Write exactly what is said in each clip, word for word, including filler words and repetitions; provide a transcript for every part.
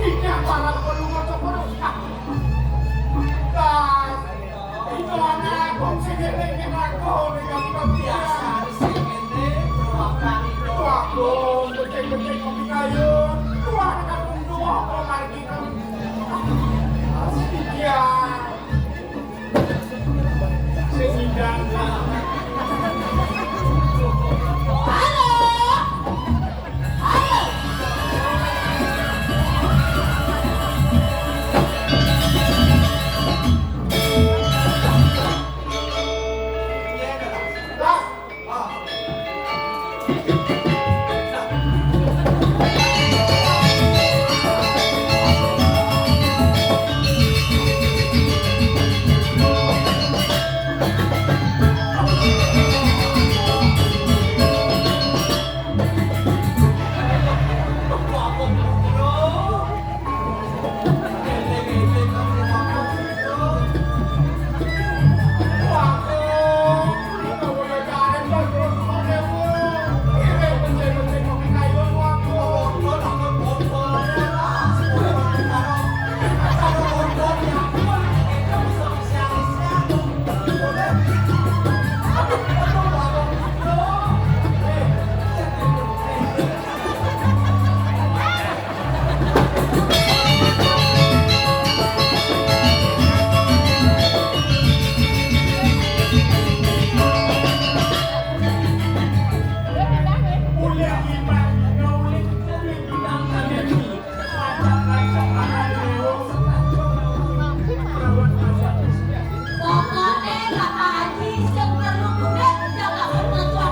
Iki para pelungguh cokor. Das. Itu anak kong sing ngene iki aku ning aku biasa sing ngene. Wah, kong becik-becik kopi kayu. Wah, kan dua apa margi kan. Iya. Pokoknya kata Haji, sing perlu duit, jangan bertuah.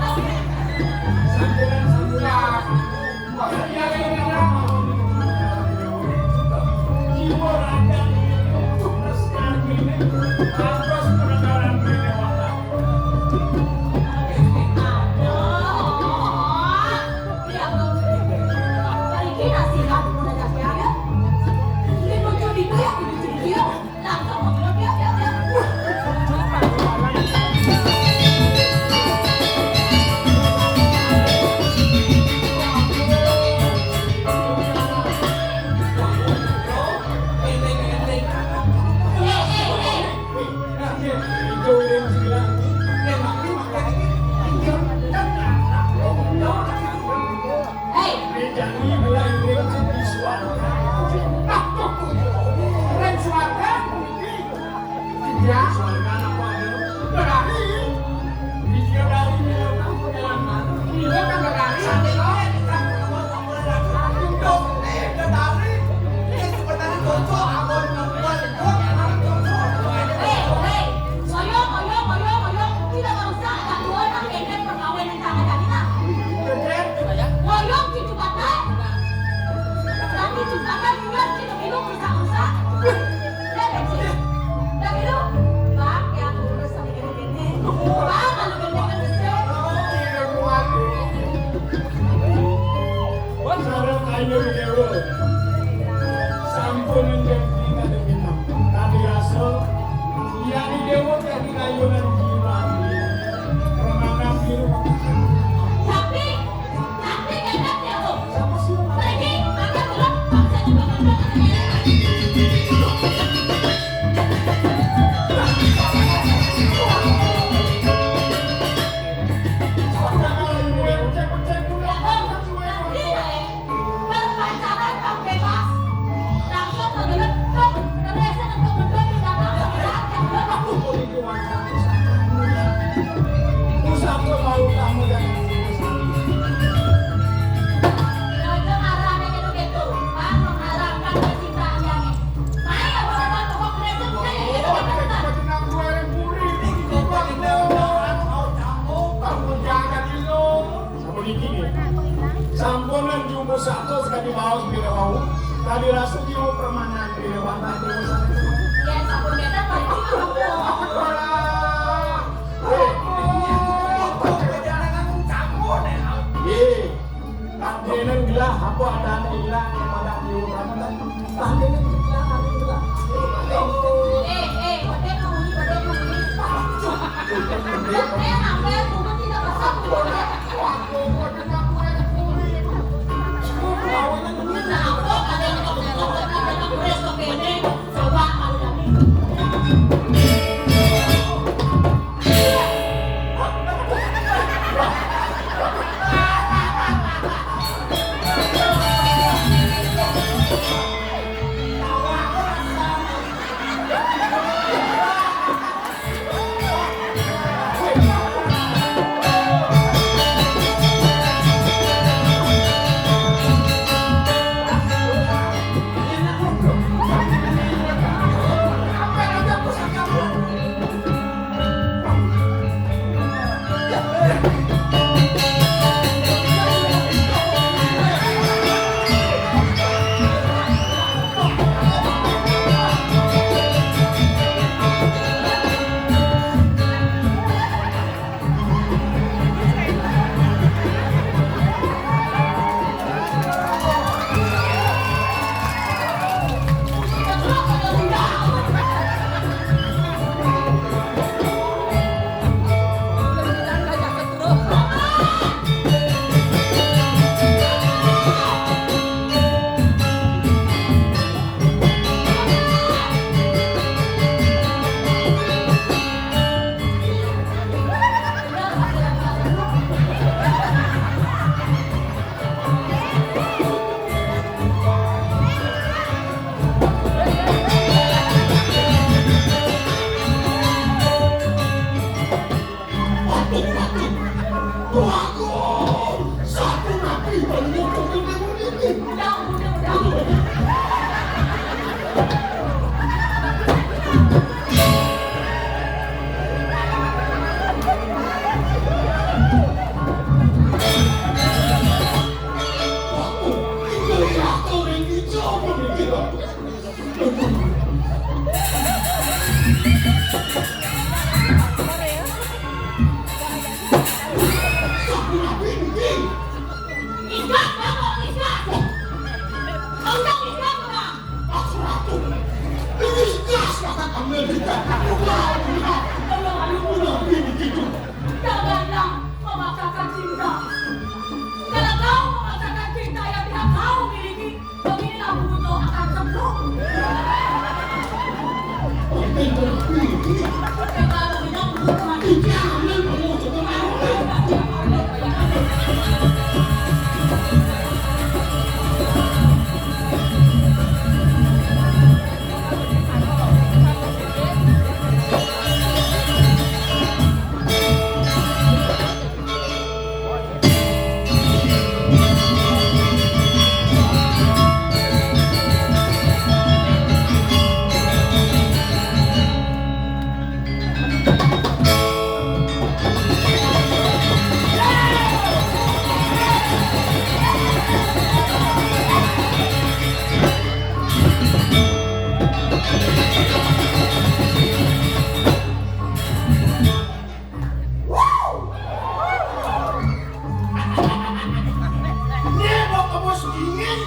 Sareng ayu dewa. Sampun enjing tinggal dewa. Tadi rasa, liyane dewa dadi kayunan jiwa. Permainan biru. Tapi, tapi kagak ya, Bu. Lagi, mata turun, paksa juga kagak. Sapuniki nggih. Sampunang jumbo satus kadi baos pira wau. Kadi rasa jiwa permanan pira wantah dewa satus. Yen sampun ngeten, Pak Haji, nggih. Kadene gelah apa adane ilang kepada jiwa permanan. Kadene gelah, kadene gelah. Eh, eh, kok dia ngomongin, kok dia ngomongin? Kok dia ngomongin? Kok dia ngomongin?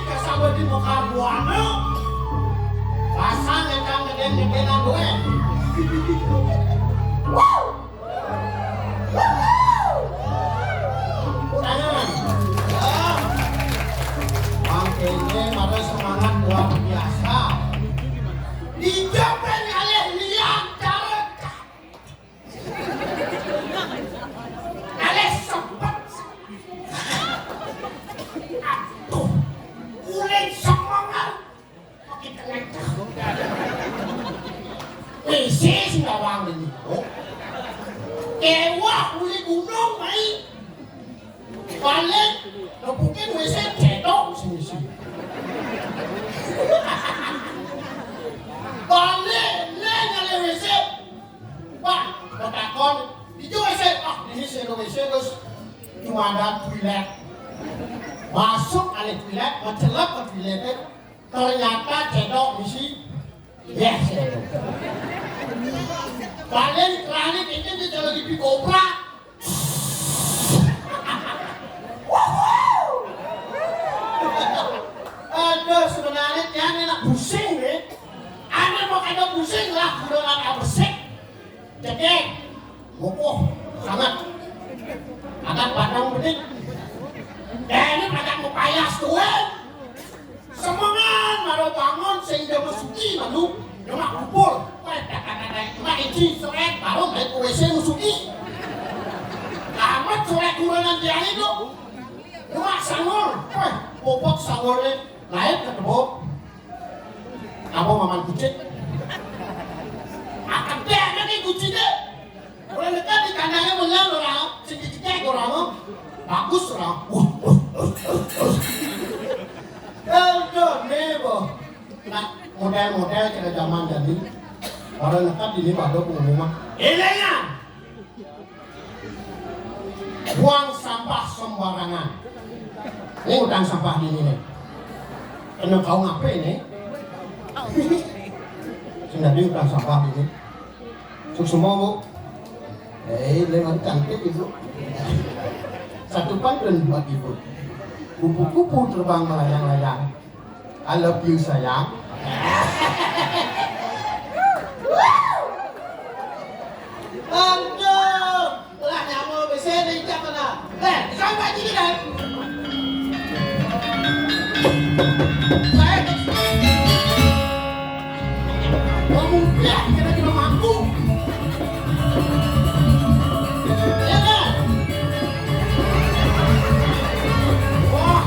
Kasaba di Mekar Buana. Pasang engkang gedeng-gedengan duit. Wuh! Tangan. Ya. Makanya pada semangat luar biasa. Dijawab alih liang cara. Alih sempet. Aduh, uling semengan. Makin kenceng. W C sing bawang ini. Oh. Ewah, uli gunung, mai. Balik, nepukin W C cedok sini sih. Balik, neh nyale W C. Pak, ketakon, di W C, ah, ini sih W C terus cuma ada toilet. Masuk alih toilet, mencelep ke toilet, ternyata cedok misi. Ya, cedok. Paling terakhir ini dia lagi di kopra. Aduh, sebenarnya dia enak pusing nih. Ane mau kada pusing lah, udah nggak bersih. Cekek. Kukuh sangat. Agak padang bening. Dene agak mupayas tuan. Semengan baru bangun sehingga mesuki malu. Demak kupul. Weh, dak, dak, dak, dak. Demak iji seret baru naik ke W C mesuki. Amat sore kurangan dia itu. Demak sangul. Weh, bobot sangulnya. Lain ketemu. Apa maman kucing? Akan dia ada nih kucingnya. Orang dekat di kandangnya menang orang, sing dicekek orang, bagus orang. Uh, uh, uh, uh, uh. Aduh, nih, boh. Nah, model-model kira zaman jadi. Orang dekat ini pada pengumuman. Ilenya. Buang sampah sembarangan. Ini utang sampah di ini. Kena kau ngapain ini? Sudah utang sampah di ini. Suksma, Bu. Eh, memang cantik, Ibu. Satu pantun buat Ibu. Kupu-kupu terbang melayang-layang. I love you, sayang. Aduh, lah nyamuk bisa diinjak kena. Eh, sampai sini dah. Saya ngomong biar kena di rumahku. Ya kan? Wah.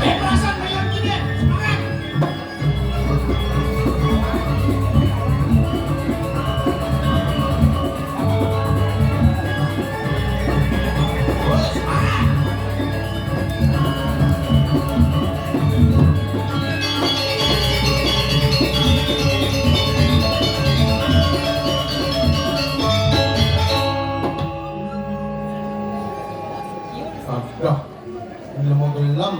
Eh, perasaan kayak gini, semangat. Aduh, gelem-gelem.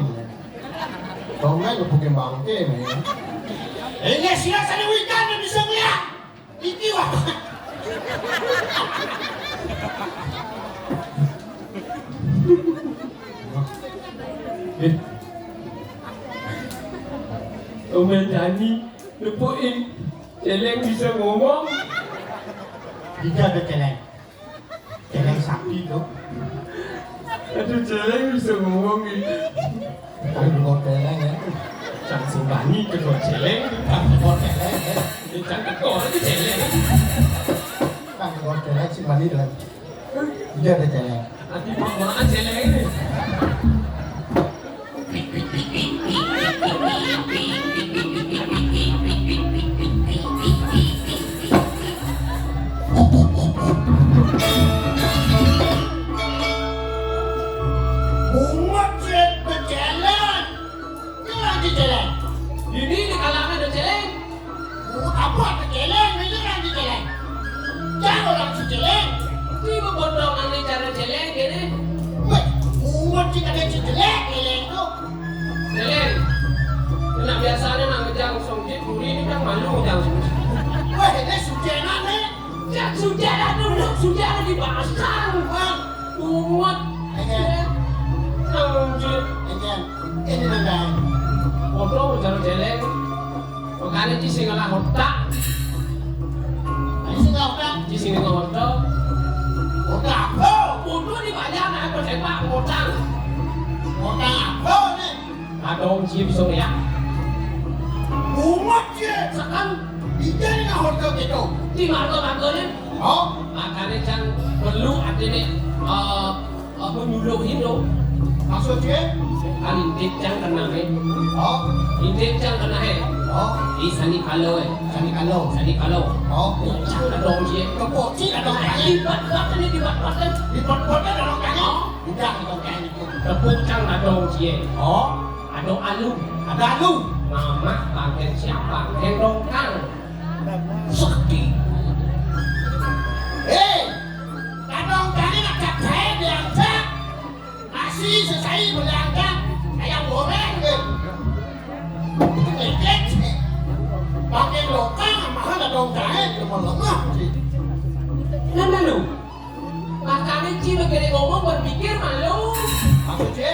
Tongeng gepukin bangke, men. Ini sila saliwitan yang bisa ngeliat. Iki wah. Eh. Omen Dani nepukin celeng bisa ngomong. Tidak ada celeng. Celeng sakti tuh. Aduh, celeng bisa ngomong nih. Kan bukan celeng ya. Cang Sumbani kedua celeng. Kan bukan celeng ya. Ini cang kedua lagi celeng. Kan bukan celeng si Bani dah. Dia ada celeng. Nanti mau celeng ini. Umat sing bejalan, ngelah di jalan. Ini di kalangan ada celeng. Apa ada celeng, ngelah di jalan. Jangan orang si celeng. Ini bebondong ane cara celeng gini. Weh, umat sing ada si jelek, celeng tuh. Eleng. Nak biasane nak ngejang songkit, buri ni kan malu ngejang songkit. Weh, ini sujenan ni. Jak sujana duduk, sujana dipasang. Hah? Kuat. Enggak. Anjir. Enggak. Ini nang. Bodoh cara jelek. Makanya ci sing ngelah otak. Ini sing ngelah otak. Ci sing ngelah otak. Otak apa? Bodoh dibayar nak apa sepak ngutang. Ngutang apa ni? Adong ci bisa ya. Umat ci. Sekan. Ija ni nak otak gitu. Di marga-margane. Oh. Makanya cang perlu artine, eh, apa nyuluhin lo. Maksud ci? Kan intip cang kena he. Oh. Intip cang kena he. Oh. Di sani kalo he. Sani kalo. Sani kalo. Oh. Cang adong ci. Kepok ci adong ci. Dibat-bat ni, dibat-bat ni. Dibat-bat ni adong ci. Oh. Udah adong ci. Tepuk cang adong ci. Oh. Ado alu. Ada alu. Mama bangken siapa? Bangken dongkang. Sakti. Eh, kadang tadi nak capcay diangkat. Nasi sesai berangkat. Ayam goreng ke. Ngecek. Bangken dongkang mahal ada dongkang. Cuma lemah sih. Nana lu. Makanya ci begini ngomong berpikir malu. Maksud ci?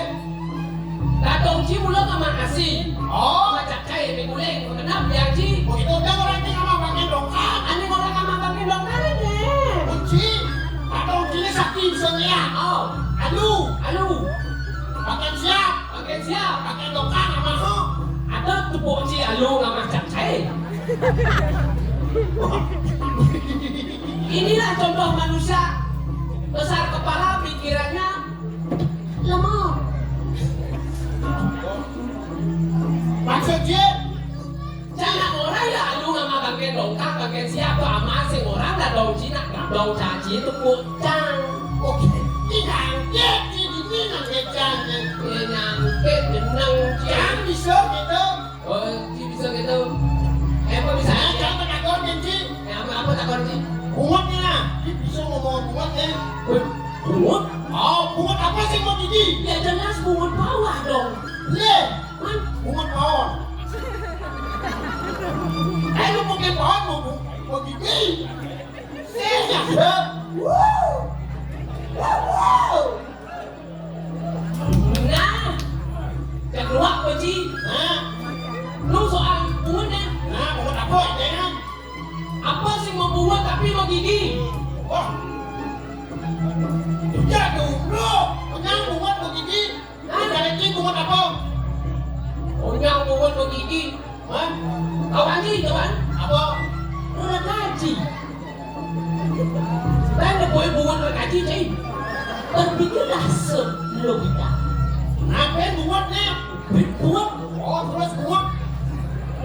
Datang ci mula sama nasi. Oh. Sama capcay, mie guling. Kenapa ya ci? Begitu udah orang ci sama bangken dongkang. Ani orang sama bangken dongkang ini. Kunci. Datang ci ini sakti bisa ngeliat. Oh. Alu. Alu. Bangken siap. Bangken siap. Bangken dongkang sama ho. Ada tepuk ci alu sama capcay. Inilah contoh manusia besar kepala, pikirannya lemah. Maksud ci? Cang orang ya alu sama bangken dongkang, bangken siap tu ama sing orang dah dong ci nak, dah dong caci tu bocang. Oke, ini angkat ci, ini angkat cang. Ini angkat jenang ci. Cang bisa gitu. Oh, ci bisa gitu. Eh, apa bisa? Nah, cang takon ci. Eh, apa, apa takon ci? Bungut ni lah. Ci bisa ngomong bungut ni. Wih, bungut? Oh, bungut apa sih mau gigi? Ya jelas bungut bawah dong. Leh. Hah? Bungut pohon. Eh, lu mungkin pohon mau bu-, mau gigi. Sih, ya. Wow. Wow, wow. Nah, cak luak, Pak Ji. Hah? Lu soal bungut ni. Nah, bungut apa, ya, kan? Apa sih mau bungut tapi mau gigi? Wah. Udah dulu. Kenyang bungut mau gigi. Hah? Bungut apa? Kenyang bungut mau gigi. Hah? Kawan ni, kawan. Apa? Orang kaji. Kan boleh bungut orang kaji, cai. Berpikirlah selogika. Kenapa bungut ni? Bungut. Oh, terus bungut.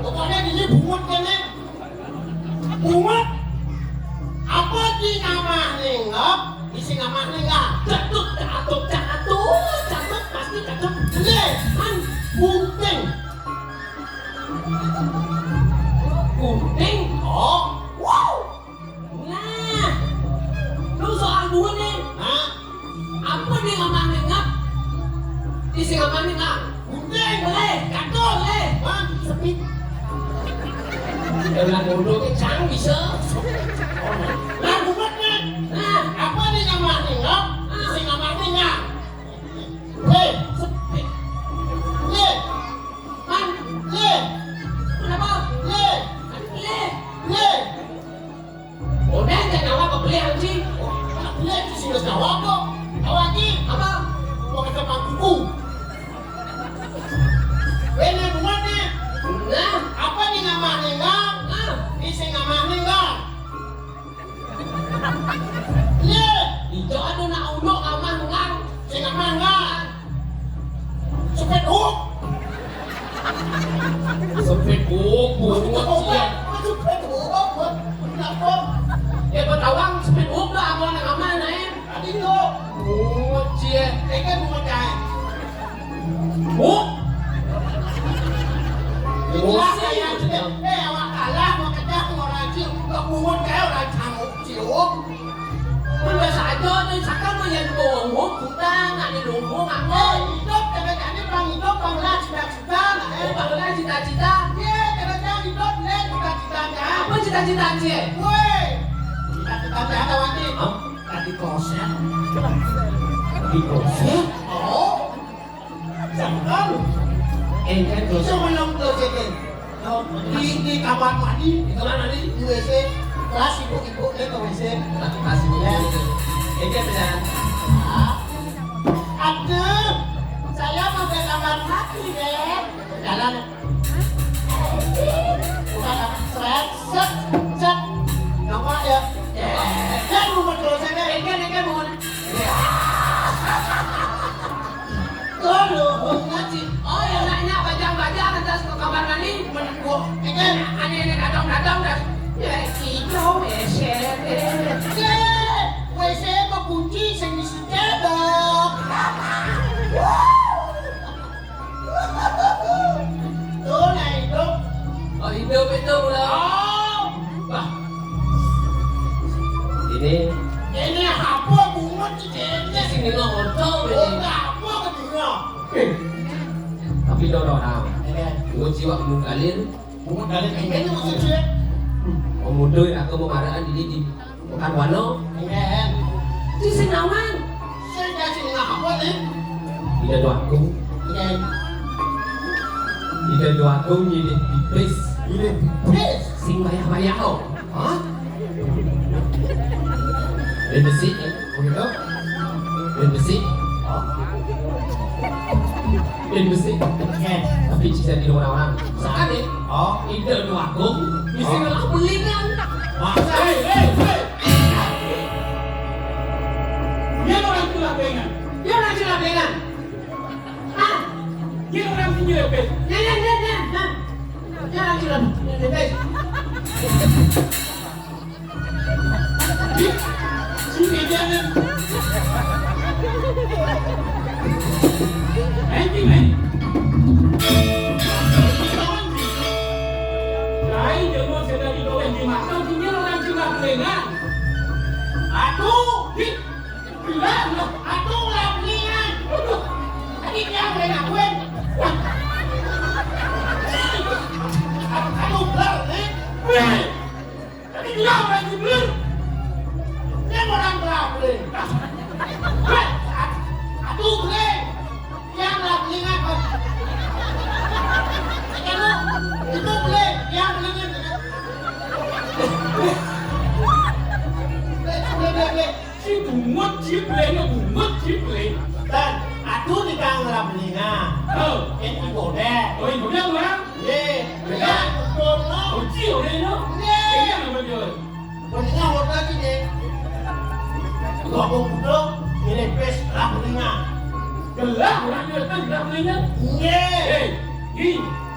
Pokoknya ini bungut kan ni. Bungut. Apa di ngamah nengok? Di sing ngamah nengok. Catut, catut, catut, catut, pasti catut. Leh, kan bunting. Bunting? Oh, wow. Nah, lu soal bungut ni. Hah? Apa di ngamah nengok? Di sing ngamah nengok. Gunting. Boleh, gatul, boleh. Hah? Sepit. Dia nak bodoh ke cang bisa. Nah, bungut ni. Nah. Apa ni ngamah nengok? Ah. Sing ngamah nengok. Leh. Sepit. Leh. Man. Leh. Kenapa? Leh. Leh. Leh. Udah, jangan jawab, apa beli, Haji? Oh, anak beli, Haji, sih, nggak jawab kok. Tahu, Haji? Apa? Mau kata Bang Kuku. Bener, bungut ni. Nah. Apa ni ngamah nengok? Nah. Ni sing ngamah nengok. Ye. Ijo anu nak uluk ngamah nengok. Sing ngamah nengok. Sepet hook. Sepet hook, bungut, siap. Sepet hook, kenapa? Ya, betawang sepet hook dah, amun nak ngamah, naik. Tadi tu. Bungut, cie. Eh, kan bungut, cai. Hook. Itulah saya, eh, awak kalah, mau kedah, mau rajin, kok bungut, cai, orang canguk, cium. Kan biasa aja, ni, sakan, mau yang bawa hook, bukan, nak di lumbung, apa? Eh, hidup, jangan-jangan, bang, hidup, bang, lah, sudah, sudah. Cita-cita? Ye, kerja di dot net cita-citanya. Apa cita-cita, Cik? Woi, cita-citanya ada, Wati. Hah? Tadi kloset. Di kloset? Oh. Jangan. Eh, kan kloset. Itu belum kloset, kan? Oh, di, di kamar mandi. Di kamar mandi? Di W C. Kelas ibu-ibu, eh, ke W C. Kelas ibu. Ya. Eh, kan, ya. Ah. Aduh, saya mau ke kamar mandi, deh. Jalan. Bukan apa, seret, set, set. Nongol ya. Eh, kan rumah dosen, eh, kan, kan, bukan. Tolong, ngaji. Oh, ya, nak, nak, bajang-bajang, lantas ke kamar mandi. Menengok. Eh, kan. Aneh-aneh, dadong-dadong, dah. Ya, itu W C, eh. Ya, W C kekunci, sing isi cebok. Tuh, nah, hidup. Oh, hidup itu, Bro. Oh. Wah. Ini. Ini apa bungut di sini? Ini sini lo motor ini. Oh, apa kedua? Eh. Tapi dorong orang. Iya. Bungut jiwa bungut kalir. Bungut kalir ini maksudnya. Pemuda yang aku memaraan ini di Bukan wano. Iya. Di sing nawan. Sing kasih ngapa nih? Ida doaku. Iya. Ida doaku nyilih pipis. Nyilih pipis. Sing bayah-bayah, oh. Hah? Ini besi, ya? Begitu? Ini besi. Oh. Ini besi. Iya. Tapi bisa di orang-orang. Saat ini, oh, ide nu agung, bisa ngelah belingan. Masa? Hei, hei, hei. Dia orang tulah belingan. Dia orang tulah belingan. Ah. Dia orang tinggi lepet. Ya, ya, ya, ya, ya. Dia orang tulah lepet. Sini dia ni. Hei, ni, hei. Lain jenguk sedang digoreng di mata, dunia orang Cina gorengan. Aduh, ni. Bilang, aduh, orang gorengan. Aduh, tadi dia gorengan gue. Aduh, belar, ni. Weh. Tapi dia orang jublir. Dia orang berabli. Hei, aku beli. Dia berabli apa? Kalau itu beli, dia beli. Beli, beli, beli, beli. Si bungut, si beli, bungut, si beli. Dan aku di kang berabli. Oh. Ini boleh. Oh, ini boleh, orang. Ye, ya, kono. Kunci oleh no. Ye. Ini apa dia? Kunci hotel ni. Gabung budak, ini best lah punya. Gelah orang dia tu gelah punya. Ye. Eh, ni.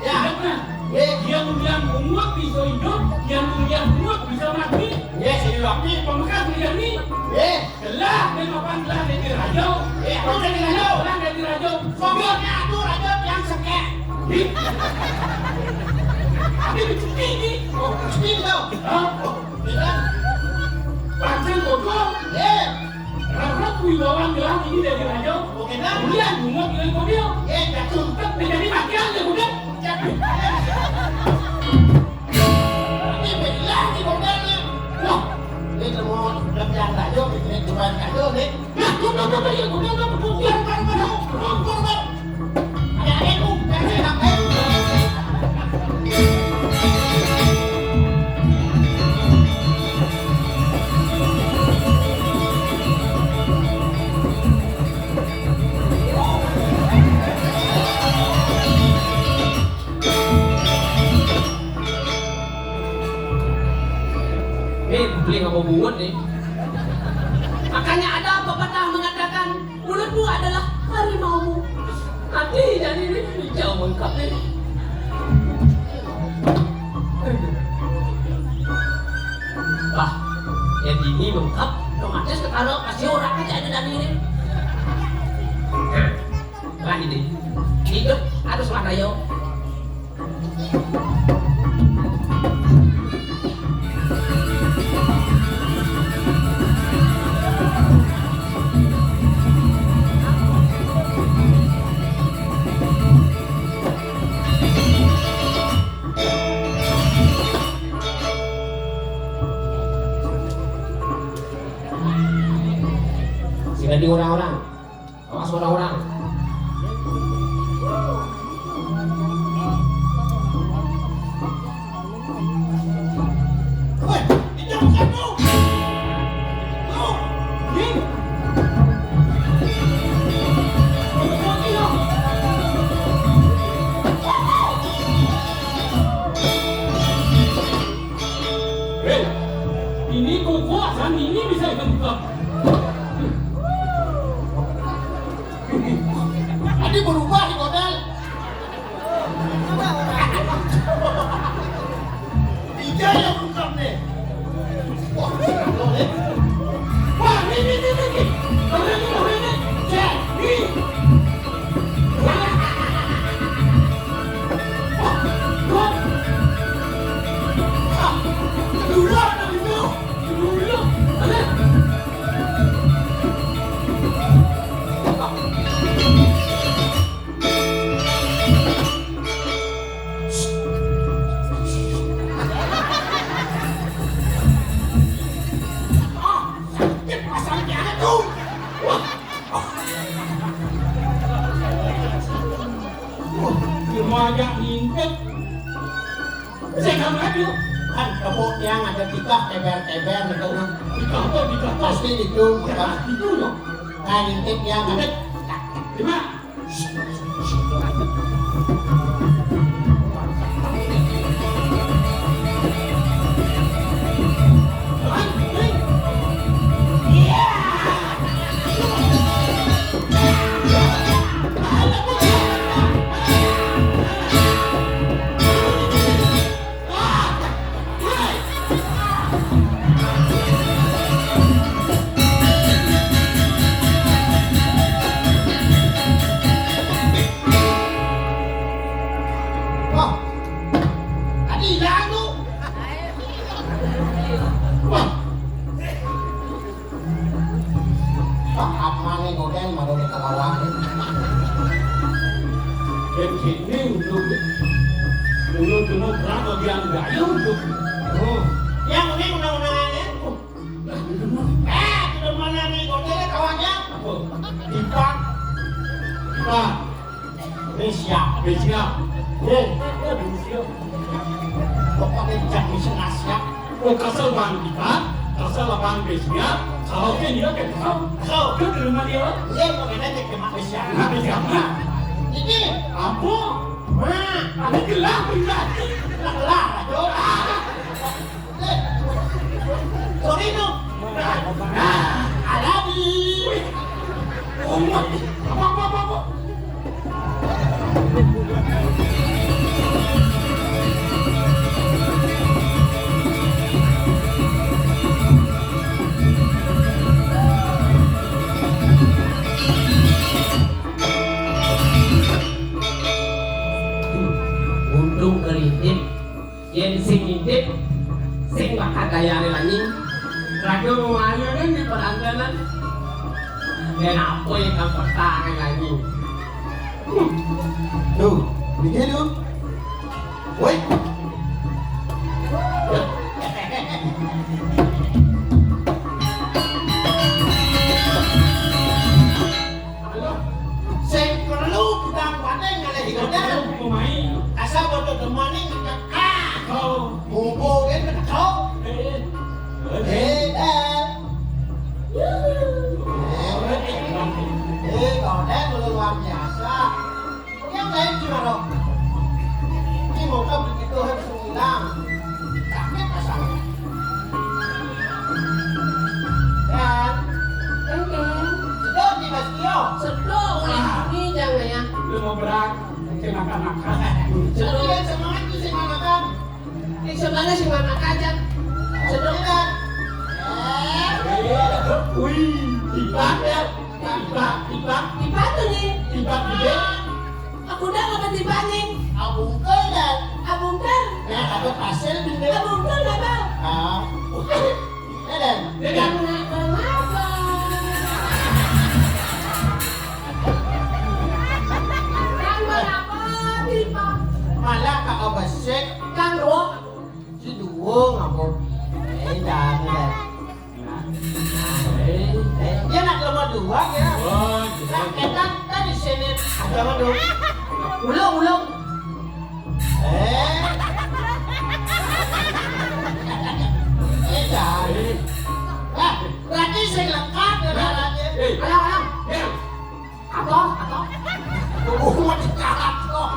Ya. Ingat kan? Ye. Yang yang bungut bisa hidup, yang yang bungut bisa mati. Ye, saya laki. Pemekas dia ni. Ye. Gelah, dia mapan gelah dari raja. Eh, apa dari raja? Gelah dari raja. Pokoknya aku raja yang sekek. Ih. Tapi bercuti ni. Oh, bercuti tu. Hah? Dia kan. Pancing kotor. Eh. Harap wibawa gelah ini dari raja. Oke, dah. Kemudian bungut dengan kobil. Eh, jatuh. Tak menjadi pakaian dia, budak. Jatuh. Ini belah ni modalnya. Wah, ni semua dah biar tak jauh, ni cuma tak jauh ni. Nah, tu, tu, tu, tu, ya, tu, tu, tu, tu, biar, biar, biar, biar, biar, biar. Ada, ada, tu, biar saya sampai. Ni beli ngapa bungut ni? Makanya ada pepatah mengatakan, mulutmu adalah harimaumu. Hati jadi ni hijau lengkap ni. Bah, yang ini lengkap, otomatis ketara pasti orang aja ada dari ni. Nah, bah ini. Hidup harus lah kayo. Tadi berubah si Godel. Dia yang bukan nih. Wah, boleh. Wah, ini, ini, ini, ini. Ini, ini, ini. Cek, ini. Wah, wah. Ah, kedua, kedua. Kedua. Ada. Sakit pasalnya tuh. Wah. Wah, cuma aja ngintip. Saya kamu aja. Kan kebo yang ada tiga teber-teber gitu, nah. Tiga apa, tiga apa? Pasti itu, ya, itu loh. Nah, ngintip yang ada. Terima. Wah, tadi hilang tuh. Wah. Wah, apa nih, Godel, malu dikelawan. Dan kini untuk dulu cuma berapa biang gaya untuk. Oh. Yang ini undang-undangannya. Lah, itu mah. Eh, itu mana nih, Godel, kawannya? Apa? Tipak. Tipak. Ini siap. Ini siap. Nih, ini siap. Pokoknya jak misi nasihat. Oh, kasal bang kita, kasal bang Besia, kalau ke dia ke kasal. Kasal. Ke rumah dia. Iya, pokoknya cek ke mak Besia. Nah, Besia. Nah, ini. Apa? Nah, ini gelap, gelap. Gelap, gelap, aduh. Eh, sorry, no. Nah, ada di. Oh, apa, apa, apa, apa? Untung kerintip. Yén sing ngintip, sing bakal gayaré lanying. Raga mau ayu kan di perantanan. Yén apa yang kamu pertahanan lanying? Tuh, begini tuh. Woi. Sing perlu budang pating ngalih ibadah. Pemain. Asal bodo demoni ngetek. Oh. Bubuk itu betul. Eh. Eh, eh. Eh, kau dah luar biasa. Yang lain gimana? Ini mau kau begitu harus hilang. Sakit pasalnya. Dan Oke. Sedot di Mas Tio. Sedot, ulah ini jangan ya. Lu mau berat, saya makan-makan. Sedot. Tapi yang semangat itu saya makan. Yang semangat sih makan aja. Sedot. Wih, tiba ya. Tiba, tiba. Tiba tuh nih. Tiba gede. Aku udah nggak tiba nih. Abungkel kan? Abungkel. Ya, ada pasir di. Abungkel nggak tahu. Ah. Dadan. Dadan. Malah Kak Obasek. Kang Wo. Si Duo ngapa? Eh, jangan. Eh, eh, dia nak nomor dua ya. Oh, gitu. Nah, kita, kita di sini. Ada apa dong? Ulung, ulung. Eh. Eh, jangan. Nah, berarti sing lengkap ya, eh, caranya. Eh. Ayo, ayo. Eh. Atos, atos. Tubuh mah dicarat kok.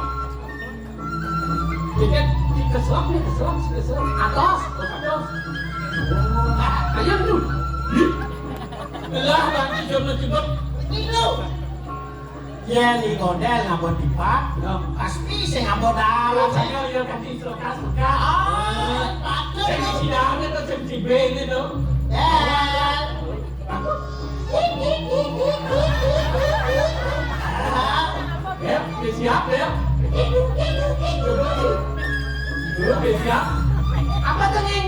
Dikit, dikeselak nih, keselak, keselak. Atos, atos. Ayo, tuh. Lah, nanti jam jebak. Itu. Yén digondél ngaba tipak, pasti sing ngaba dalan. Ayo, ya, pasti selokas-selokas. Ah, patut. Sing sidang itu, sing cibin itu. Dél. Ya, udah siap, ya. Udah siap. Apa tuh, Ning?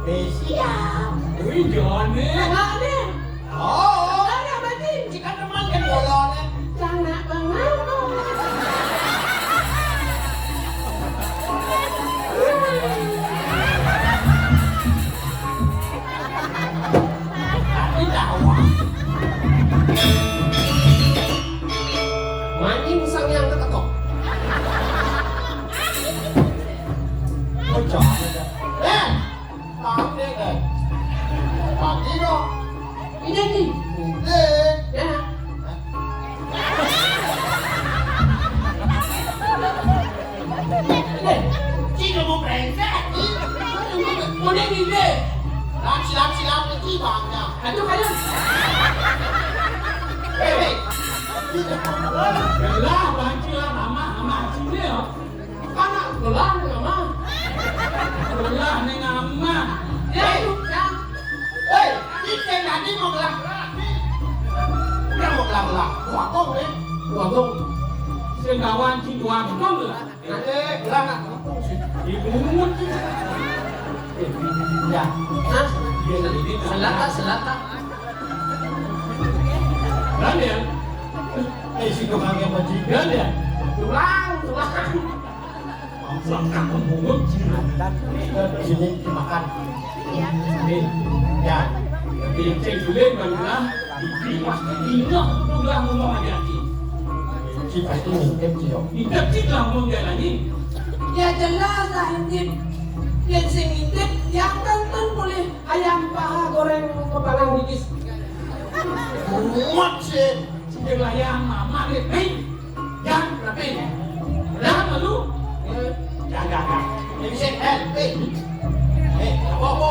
Udah siap. Wih, jangan, nih. Enggak, nih. Oh, ora mati. Cek teman kan bolone. Cangak banget. Tapi tawa. Maning sang yang ketekok. Bocah. Eh, Pagi, eh. Pagi dong. Ini nih. Udah. Ya. Eh, ci kamu brengsek, ci. Udah nih, deh. Lam, silam, silam, ci bangga. Aduh, aduh. Eh, eh. Lah, banci lah, mama, mama, sini ya. Anak gelah ning amah. Gelah ning amah. Ya, itu kan. Hei, iki tadi mau gelah-gelah. Udah mau gelah-gelah. Wakong, eh. Wakong. Sing gawan sing wakong lah. Eh, gelah nak wakong sih. Dimungut. Ya. Hah? Selata, selata. Daniel. Eh, si tukang yang bajingan ya. Tulang, tulang. Selamat membunuh jiran. Sini dimakan. Nih, ya. Pinceng dulu bangga. Ini pasti ingat udah ngomong aja, Ci. Ci pasti ngintip, Ci, yo. Ngintip, Ci, lah ngomong dia lagi. Ya jelas lah ngintip. Yang sing ngintip, yang tonton boleh ayam paha goreng kepalang bugis. Muat sih. Sing layang mama nih, nih. Yang, tapi, udah, lalu, eh, ya, ya, ya. Ini sih, eh, eh. Eh, apa, apa?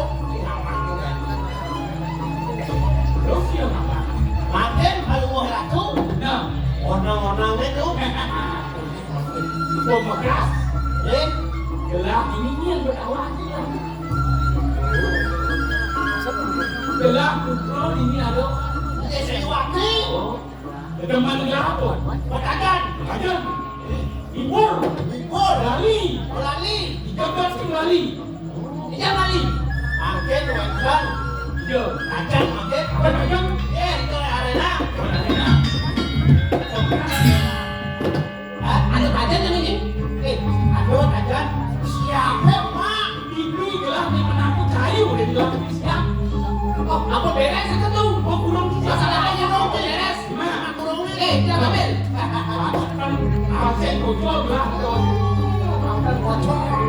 Terus ya, apa? Makin kalau mau ratu, nah, onang-onang itu. Pemegas. Eh? Gelah ini nih yang berkawan. Gelah putra ini ada. Eh, saya wakil. Oh. Teman gelah apa? Petakan. Petakan. Libur. Libur. Lali. Oh, lali. Digagas ke lali. Iya, lali. Angkin, wajan. Iya. Ajan, angkin. Apa ajan? Iya, itu arena. Arena. Ah, ada ajan yang ini. Eh, ada ajan. Siapa, Pak? Ini gelah di penakut kayu, udah bilang siap. Oh, apa beres itu tuh? Oh, kurang masalah aja dong, beres. Gimana? Kurang ini. Eh, jangan ambil. Asik, bocor, gelah. Nah,